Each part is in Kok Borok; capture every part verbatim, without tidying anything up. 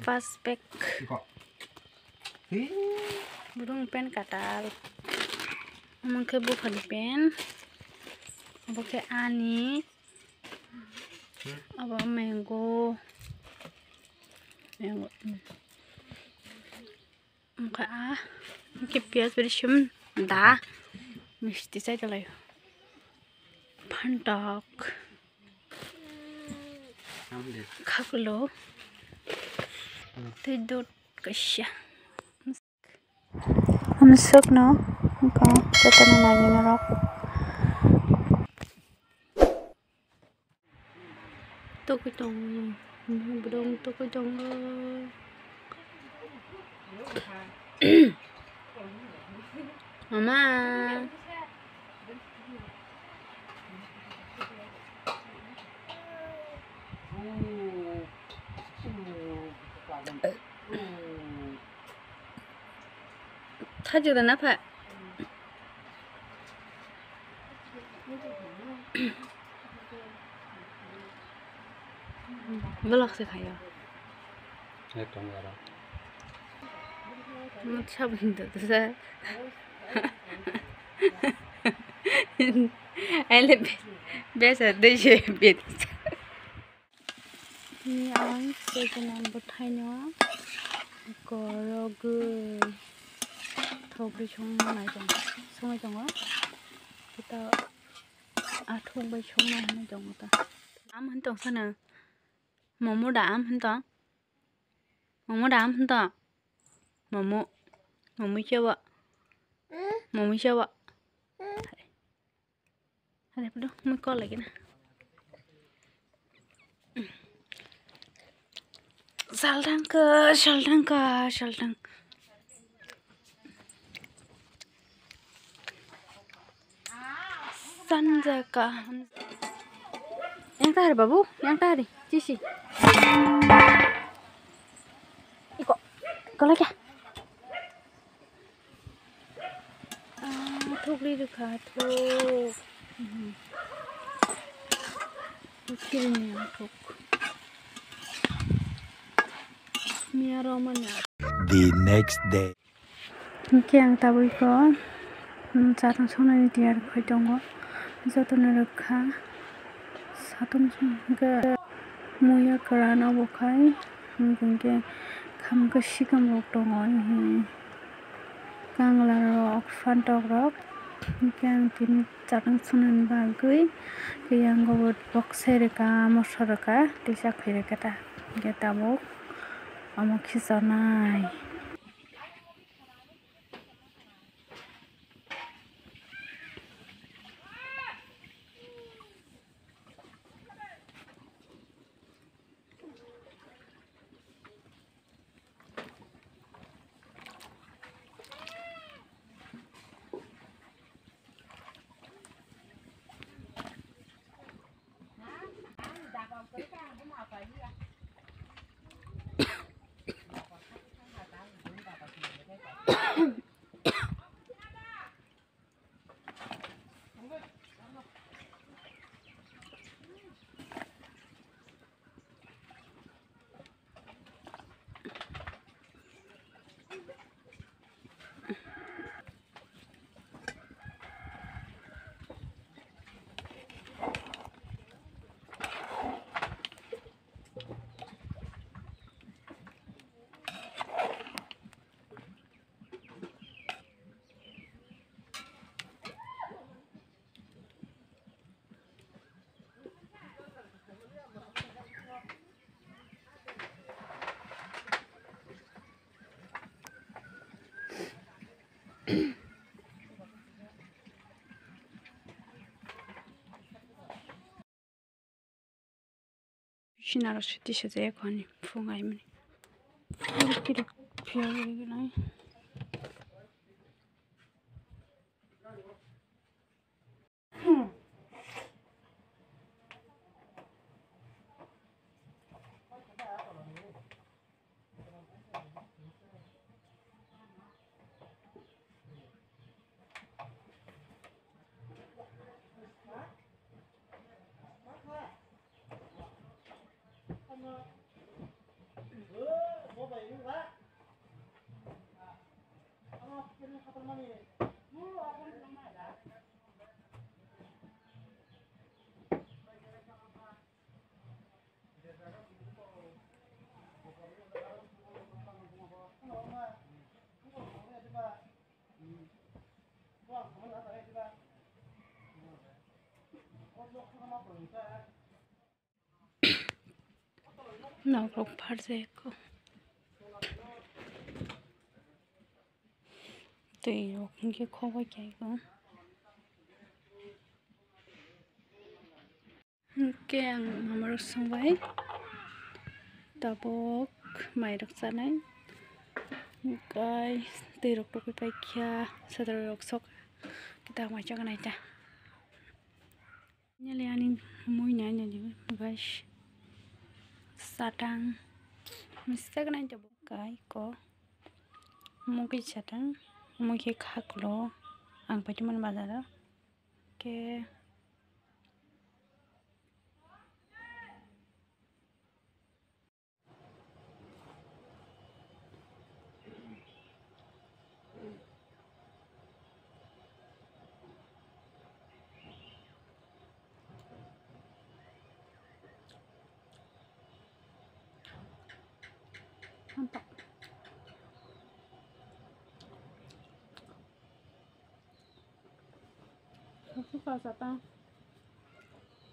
First pack. Burung pen katal. Omo khe buphani pen. Obo khe ani. Abo mango. Mango. Wngkha a, hwnkhe piyaj bai sum da misti chai tonglaio. Phantok. Khaklo. Tei dot kaisa. Amswkno wngkha jotono nainwi norok. Tokoi tongo, borok tokoi tongo. Mama. Thajuk da na pha. Belak se khayo. Ekdom gara. Mo sabun da da. Ele be-, besa de je be. Ni ang sejonan bwthaino korogwi thokgwi songna nai tongo, songwi tongo. Kita athok bai songna hinwi tongo ta. Am hin tong sana. Momo da am hin tong. Momo da am hin tong. Momo. Momo kebo. Momo kebo. Ada pun mui call lagi na. Saldang ke, saldang ke, saldang. Sanjaka. Yang tadi babu, yang tadi, cici. Iko, kalau kya? Ah, thok ri rwkha, thok. Mhm. Thok ri rwkha, thok. Miya rw manya. The next day. Hwnkhe ang tabukbo, mm, charwng songnani tiyar khai tongo. Jotono rwkha. Satung hwnkhe muiya kwran obo khai, hwnkhe khamkhe sikam rok tongo, ehe kangla rok, phantok rok, hwnkhe ang tini charwng swngnani bagwi tei ang bo bokse rwkha, moso rwkha, tei chakhwi rwkha ta, hwnkhe tabuk omo khichonai. Sinaro siti sajak ani phung aimani. Kiri phiya gini. Nok rok pharjak o. Twi rok hwnkhe khogwi khaio. Hwnkhe ang mama rok songbai tabuk mai rok chanai. Hwnkhe twi rok tugwi paikha sadra rok sok kita mai chaga naita. Neli ani mui nai neli guys. Satang. Mistake nai jabo kai ko. Mui satang. Mui khe khaklo. Ang paiti man bazar o. Ke. Suka satang,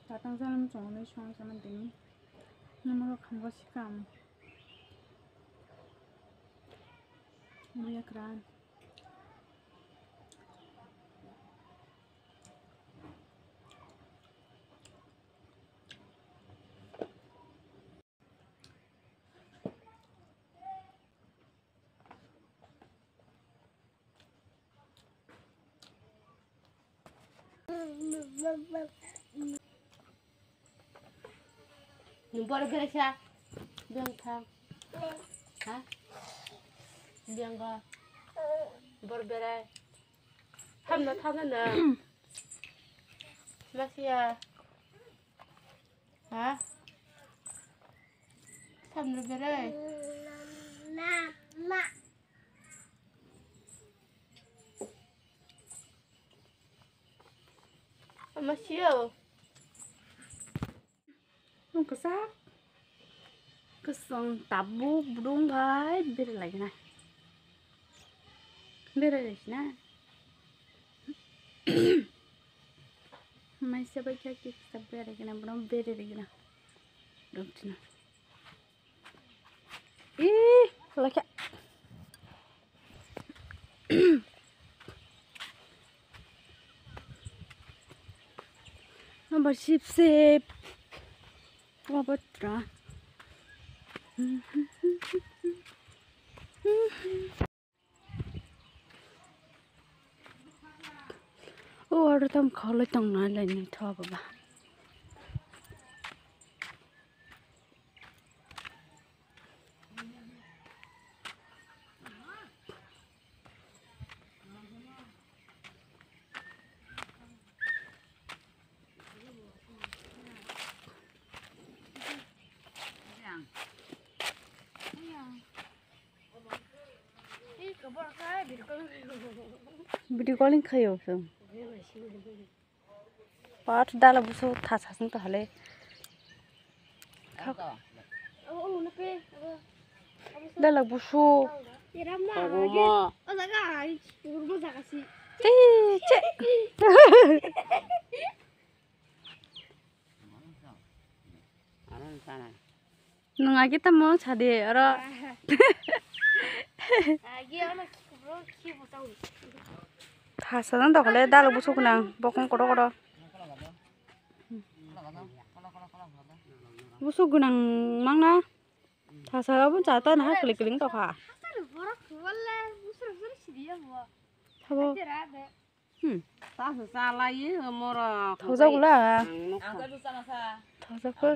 satang sana muchung ni song sama dini. Nama lo khamgo sikam. Muya kran. Bor beresa beng tham. Ha? Beng go. Bor berai. Tham na tham na. Masia. Ha? Samno berai. Ama sio. Nung kasa. Kasong tabu budung bai bere lagi na. Bere lagi na. Maisa bai kya kya kisa bere gina, bro, bere gina. Dong china. Ih, laka. Number sip sip. Apa tra? O aro tam kholai tong na lai ni tho baba. Video calling khayo phone. Pat dala busu thas hasing to hale. Dala busu. Te che. Nwng agi tamo sadi oro. Thasa no dokole dalo busu gwnang bokong kotor kotor. Busu gwnang mangna thasa abo chata na klik klik tokha. Thabo. Hmm. Tasa chalai moro. Thojak la. Ang nukha. Thojak pho.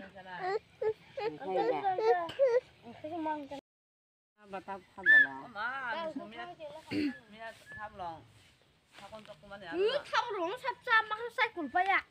Bata thabolong. Ma, ang sumia, mia thabolong. Thakon tok kumani. Thabolong sapsa maksa sai kulpaya.